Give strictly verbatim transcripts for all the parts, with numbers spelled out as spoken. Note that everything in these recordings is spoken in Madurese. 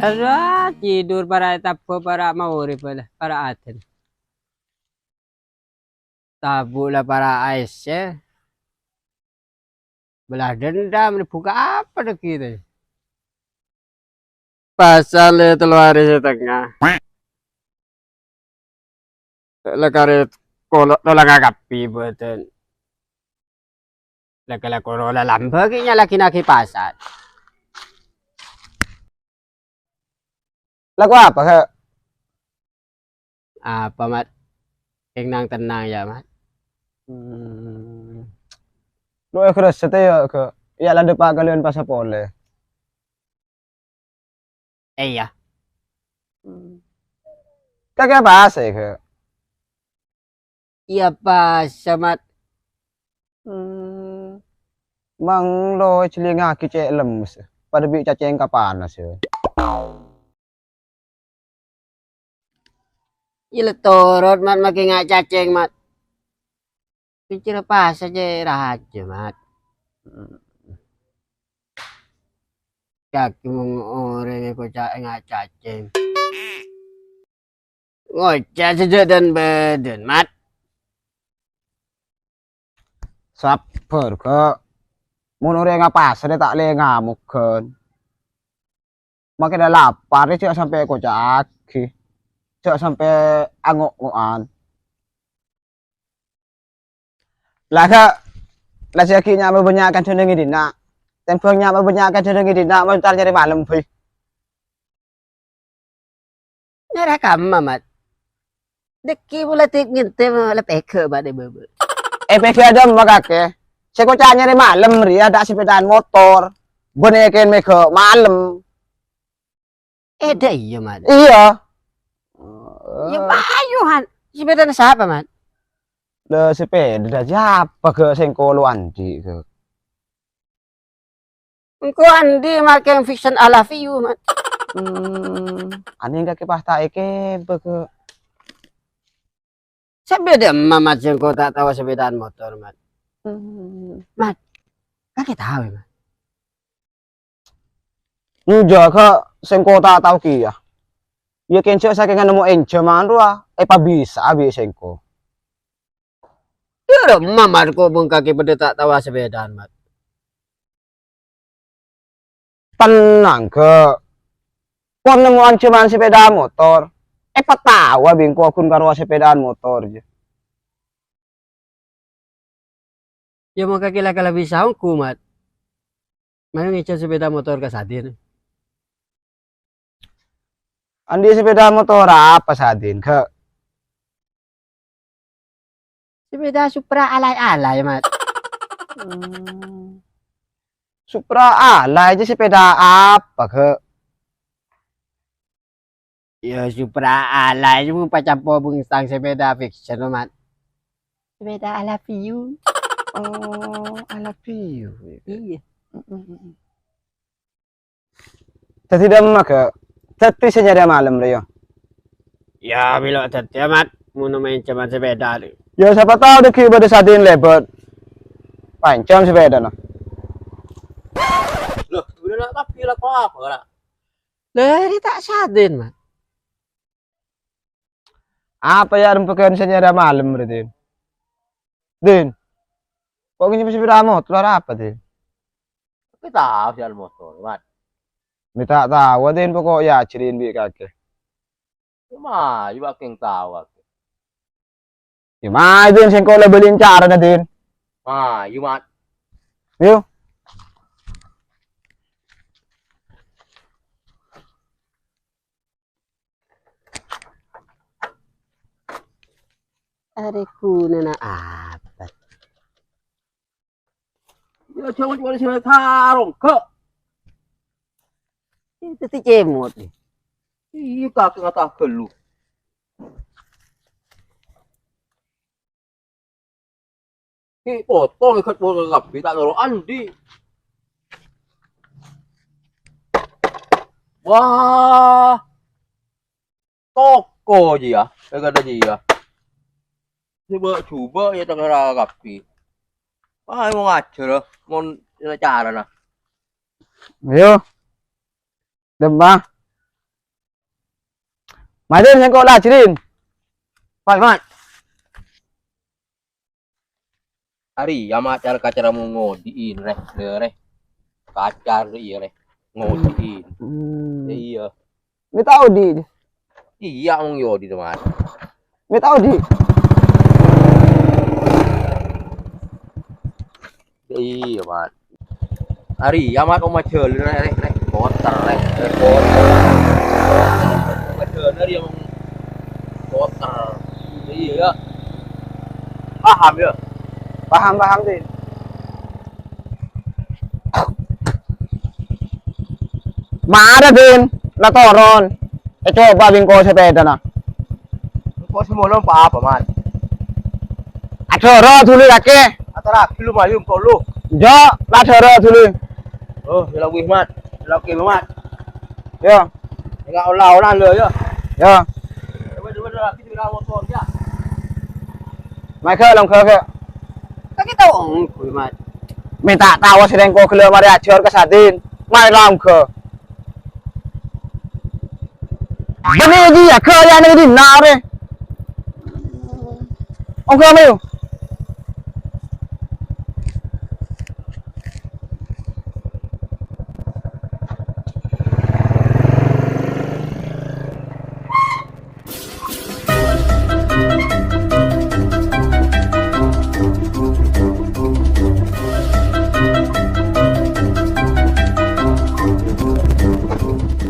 Arè tidur para' tabbhu, para' maghrib la, para' adzan. Tabbhu la para' aèssè. Bâlâs dendam, bhuka apa dâgghi' tè? Pasal tello arè satengnga. La karè kolo' tolanga kabbhi bhâdhân. La kala kolo' la lambâ' ghi' nyalaghinaghi pasal. Lako apa, Kak? Apa, Mat? Kèng nang-tennang, yâ, Mat. Hmm. Lo, eh, keres, sete, ya, Kak. Ya, la dâpa' kalèyan pasa polè. Eh, iyâ. Hmm. Kakè apa sih, Kak? Iyâ, pasa, Mat. Hmm. Manglo èjhâlingngaghi cè' lemmes, padâ bi' cacèng kapanas, yâ. Iyâ, la torot, Mat, makè nga' cacèng, Mat. Pèkkèr pasa cè' rajâ, Mat. Kakè mon orèng èkoca' nga' cacèng. Ngoca' sè jhâ' dhân-bâdhân, Mat. Sabbhâr, Kak. Mon orèng apasarè ta' lè ngamogghân. Makè la lapar, jhâ' sampè' èkoca'aghi. Jhâ' sampè' ango'-ngo'an. La, Kak, la sè aghi' nya' mabânnya' kan dhâlem è dinna'. Tèmbhâng nya' mabânnya' kan dhâlem è dinna', mon entar nyarè malem, bhâi. Nyarè kamma, Mat? Dâgghi' pola tip-ngintip, la pèghâ', Mat, è bâbâ. Eh, pèghâ' dâmma, Kakè? Sè èkoca' nyarè malem rèya ta' sapèdaan motor. Bânnè kèng mèghâ' malem. Eh, dâ' iyâ, Mat? Iyâ. Iyâ, payu, Han. Sapèdana sapa, Mat? La, sapèdana sapa, Kak? Sèngko' lo andi', Kak. Engko' andi' makè Vision I love you, Mat. Hmm, anèng kakè pas ta' èkèbâ, Kak. Sapèdana, Mat, sèngko' ta' tao sapèdaan motor, Mat. Hmm. Mat, kakè tao, yâ, Mat? Enjâ', Kak, sèngko' ta' tao kèya. Iyâ kèng jhâ' sakènga nemmo ènjhâman rowa, èpabisa bi' sèngko'. Iyâ, Mat, ko' mon kakè padâ ta' tao sapèdaan, Mat. Tennang, Kak. Pon nemmo ènjhâman sapèda motor. Èpataowa bi' engko' ghun karowa sapèdaan motor, jâ. Iyâ, mon kakè la kala bisa ongghu, Mat. Mayu ngènjhâm sapèda motor ka Sadin. Andi' sapèda motor apa, Sadin, Kak? Sapèda Supra alay-alay, Mat. Hmm. Supra alay jâ sapèda apa, Kak? Iyâ, Supra alay jâ mon pacampo bhung sareng sapèda Vision, Mat. Sapèda I love you. Oh, I love you. Iyâ. Mm, mm, mm, mm. Dhâddhi dâmma, Kak? Dhâddhi sè nyarè malem rèya? Iyâ, mèlo dhâddhi, Mat. Mon ènjhâman sapèda rè. Iyâ, sapa tao dâgghi' bâdâ Sadin lèbât. Paènjhâm sapèdana. Loh, ghulâ la' tapè la apa, la? Lè, rè ta' Sadin, Mat. Apa, yâ, rembhâghân sè nyarè malem rè, Din? Din, ko' ngènjhâm sapèda motor arapa, Din? Kakè tao sè al motor, Mat. Mè' ta' tao, Din, pokok èajhârin bi' kakè. Yâ, mayu, Mat, kèng tao, Mat. Yâ, mayu, Din, sèngko' la bâli carana, Din. Mayu, Mat. Yu. Arè ghunana apa? Yâ, jhâ' mon coma sè tarong, Kak. Iyâ, dhâddhi cèmot, nè. Iyâ, kakè ngata ghâllu. Ki' potong, ikat potong kabbhi, ta' noro' andi'. Wah. Toko jiyâ, èkadâ jiyâ. Jhubâ'-jhubâ' yâ tengara kabbhi. Wah, èmo ngajhâr, mon carana. Ayo. Dâmma. Madin sengko' lajrin. Pas, Mat. Arèya, Mat, cara-kacara mon ngodi'in, rè, lè, rè. Kacar, iyâ, rè. Ngodi'in. Hmm. Iyâ. Mè' ta' odi'. Iyâ, mon ngodi', Mat. Mè' ta' odi'. Iyâ, Mat. Arèya, Mat, omajhâlân, rè, rè, rè. Kotor, rè, rè, kotor. Omajhâlân, rè, mon kotor. Iyâ, yâ. Paham, yâ? Paham, paham, Din. Mara, Din. La toron. Ècoba bi' engko' sapèdana. Engko' sè molong pa apa, Mat? Adhârâ dhuli, kakè. Ataraghi lu mayu engko' lu. Jâ', la adhârâ dhuli. Oh, yâ la wis, Mat. Yâ la oke, Mat. Yâ. Enggak olah-olah lu, yâ. Yâ. Coba, coba, coba, lagi di motor, yâ. Mayu, Kè, langghâ, Kè. Kakè tao engko', Mat. Mè' ta' tao sè engko' ghellâ' marè ajhâr ka Sadin. Mayu langghâ. Bânnè jiyâ, ghâliyân è dinna' rè. Ongghu, mayu.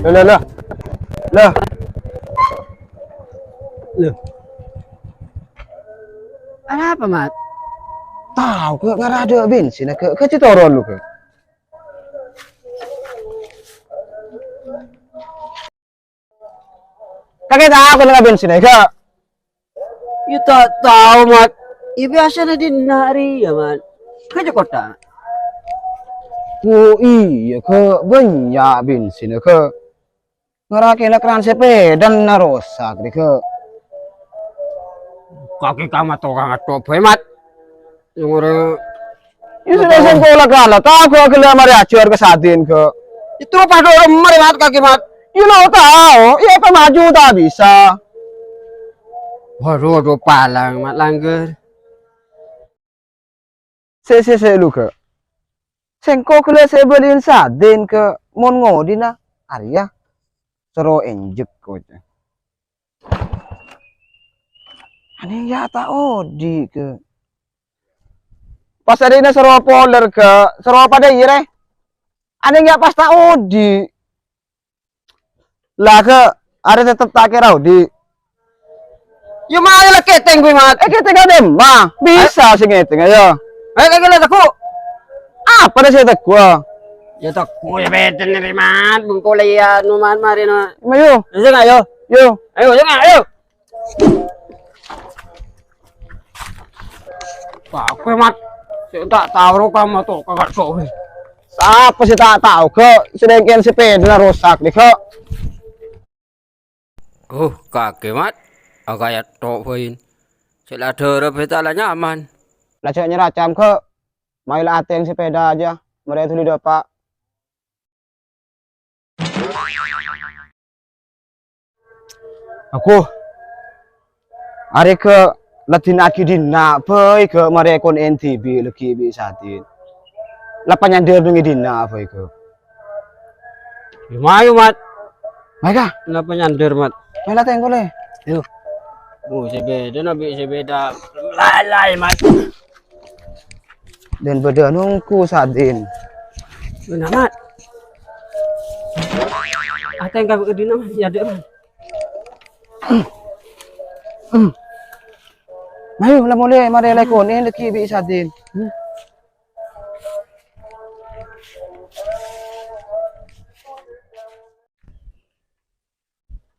Lah, lah, lah. Lah. Loh. Arapa, Mat? Tao, Kè, ngara adâ' bensinna, Kè. Kè, cè' toron lu, Kè. Kakè tao kennengnganna bensinna, Kè? Yâ, ta' tao, Mat. Yâ, biyasana dinna' rèya, Mat. Ka Jakarta. Oh, iyâ, Kè. Bânnya' bensinna, Kè. Ngara kèna kerran sapèdana rosak, rè, Kè. Kakè ka mato ka ngato' bhâi, Mat. Yâ, ngara. Yâ, sudah sengko' la kala, tao ghâ' ghellâ' marè ajhâr ka Sadin, Kè. Yâ, terro padâ remma, Mat, kakè, Mat. Yâ, lo tao, yâ, apa maju ta' bisa. Waduh, waduh, palang, Mat, langghâr. Sè, sè, sè, lu, Kè. Sengko' ghellâ' sè èbâliyân Sadin, Kè, mon ngodina, arèya. Soro enjek, koca'na. Anèng yâ ta' odi', Kè. Pas arèna soro poler, Kè. Soro padâ iyâ, rè. Anèng yâ pas ta' odi'. La, Kè, arè tetep ta' kèra odi'. Yâ, mayu la kètèng, ghâ', Mat. Eh, kètèng ka dimma? Bisa sè ngètèng, ayo. Ayo, ayo, ayo, tegghu'. Apa dâ' sè tegghu', ah? Yâ, tegghu' yâ bhidhâna rè, Mat. Bengko la iyâ, anu, Mat, marè, no. Mayu. Yâ, sènga', ayo. Yo. Ayo, sènga', ayo. Kakè, Mat. Sè ta' tao ro ka mato ka ngato', wè. Sapa sè ta' tao, Kè? Sedangkan sapèdana rosak, dhi, Kè. Oh, kakè, Mat. Akaya to' bhâi. Sè la dârâ bhâi ta' la nyaman. La jhâ' nyaracam, Kè. Mayu la atèng sapèda jâ. Marè dhuli dâpa'. Aku. Arè ghâ' la dina'aghi dinna' bhâi ghâ' marè kon N T B laghi bi' Sadin. La panyandhâr neng è dinna' bhâi ghâ'. Yâ, mayu, Mat. Mayu, Kè? La panyandhâr, Mat. Mayu la tèng polè. Yo. Oh, sapèdana bi' sapèda. Laè-laè, Mat. Dan bâdâ nonggu Sadin. Bener, Mat. Atèng ka dina, Mat. Yâ, dek, Mat. Mayu, la molè, marè la konè laghi bi' Sadin.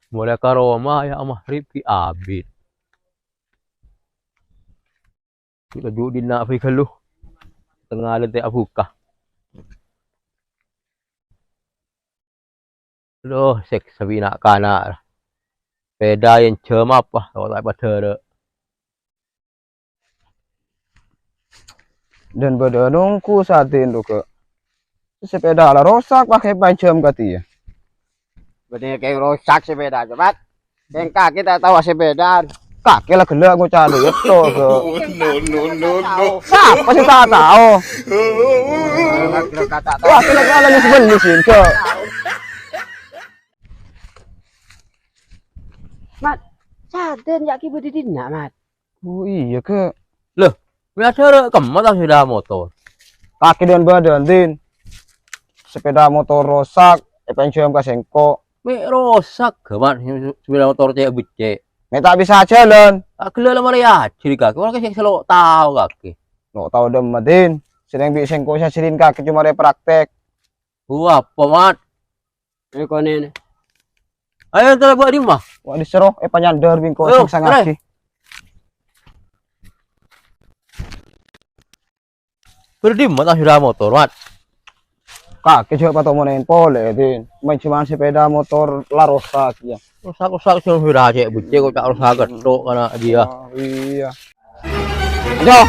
Molè ka roma yâ maghrib ghi' abit. Ghi' laju dinna' bhâi ghâllu. Tengnga lèntè' abhuka. Adu, sèksa bi' na'-kana'. Sapèda ènjhâm apa, kok ta' èpadârâ'. Dan bâdâ nonggu Sadin rowa. Sapèda la rosak, pagghun èpajhâm katèya. Bâdâ kèng rosak sapèda, Mat. Kèng kakè ta' tao asepèdaan. Kakè la ghellâ' ngoca' dhu yetto, Kè. No, no, no, no. Sapa sè ta' tao? Kakè la ghellâ' nyesebel di sini, Kè. Mat, sadhân ya' ki bâdâ dinna', Mat. Oh, iyâ, Kè. Loh, mè' adhârâ kemma ta' sepeda motor? Kakè dâ' bâdâ, Din. Sepeda motor rosak, èpènjhâm ka sèngko'. Mè' rosak, Kè, Mat, sepeda motor cè' beccè'. Mè' ta' bisa ajhâlân. Ta' ghellâ' la marè ajhâri kakè, ora kè sè lo' tao kakè. Lo' tao dâ' emma, Din. Sèrèng bi' sèngko' sè ajhârin kakè coma rè praktek. Wah, apa, Mat? Eh, konèna. Ayo, entar buat di rumah. Wah, dhisèro, eh, panyandhâr bingko. Ayo, sang-sangaghi. Bâdâ dimma ta' sepeda motor, Mat? Kakè jhâ' patomonèn polè, Din. Main cuman sepeda motor la rosak, ya. Rosak-rosak, sing sepeda cè' beccè' kok ta' rosak ketthok, kana' dia. Oh, iya. Yo,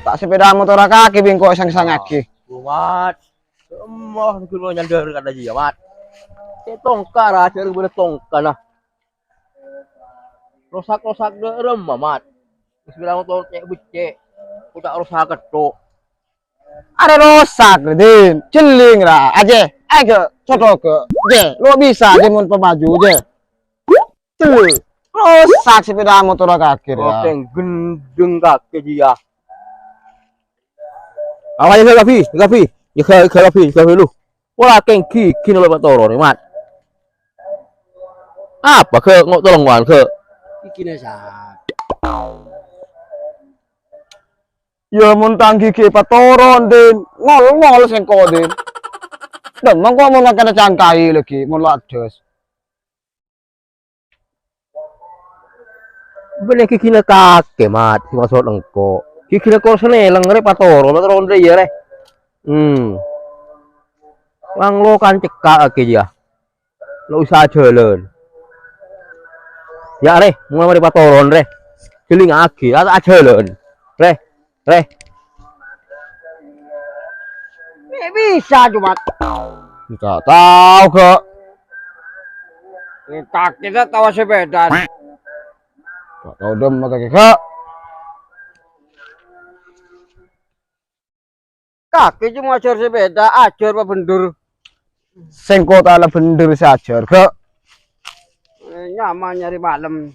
ta' sepeda motor kakè bingko sang-sangaghi. Mat. Emma, guru nyandhâr kata jiya, Mat. Cè' tongka, ra, cè' bâdâ tongkana. Rosak-rosak dâ' remma, Mat. Wis bilang motor cè' beccè', kok ta' rosak ketthok. Arè rosak, Din. Jhelling, ra. Ajè, ayo, coto ke. Jè, lo' bisa, jè, mon pemaju, jè. Tuh, rosak sepeda motor kakè, ya. Oke, gendeng kakè jiya. Apa ya, Gavi? Gavi? Ya, Ga-, Ga-, Gavi, Gavi lu. Pola kèng gigi nolo patoron, Mat. Apa, Kè, ngo' tolong, Wan, Kè? Gigina, Sat. Ya, mon tang gigi patoron, Din. Ngol-ngol sèngko', Din. Dâ' emma kok mon ngakana cangkai lagi, mon lo' adhâs. Bânnè gigina kakè, Mat, sè maksod engko'. Gigina kor sanèlèng rè patoron, patoron rè, iyâ, rè. Hmm. Wang lo' kan cekka' kakè, ya. Lo' usa ajhâlân. Ya, rè, mola marè patoron, rè. Jhellingaghi, a-, ajhâlân. Rè. Rè. Mè' bisa, Jumat. Enggak tahu, Kè. Kakè ta' tao sepeda. Enggak tahu dâ' emma kakè, Kè. Kakè coma ajhâr sepeda, ajhâr pabhendher. Sèngko' ta' la bhendher sè ajhâr, Kè. Eh, nyaman nyarè malem.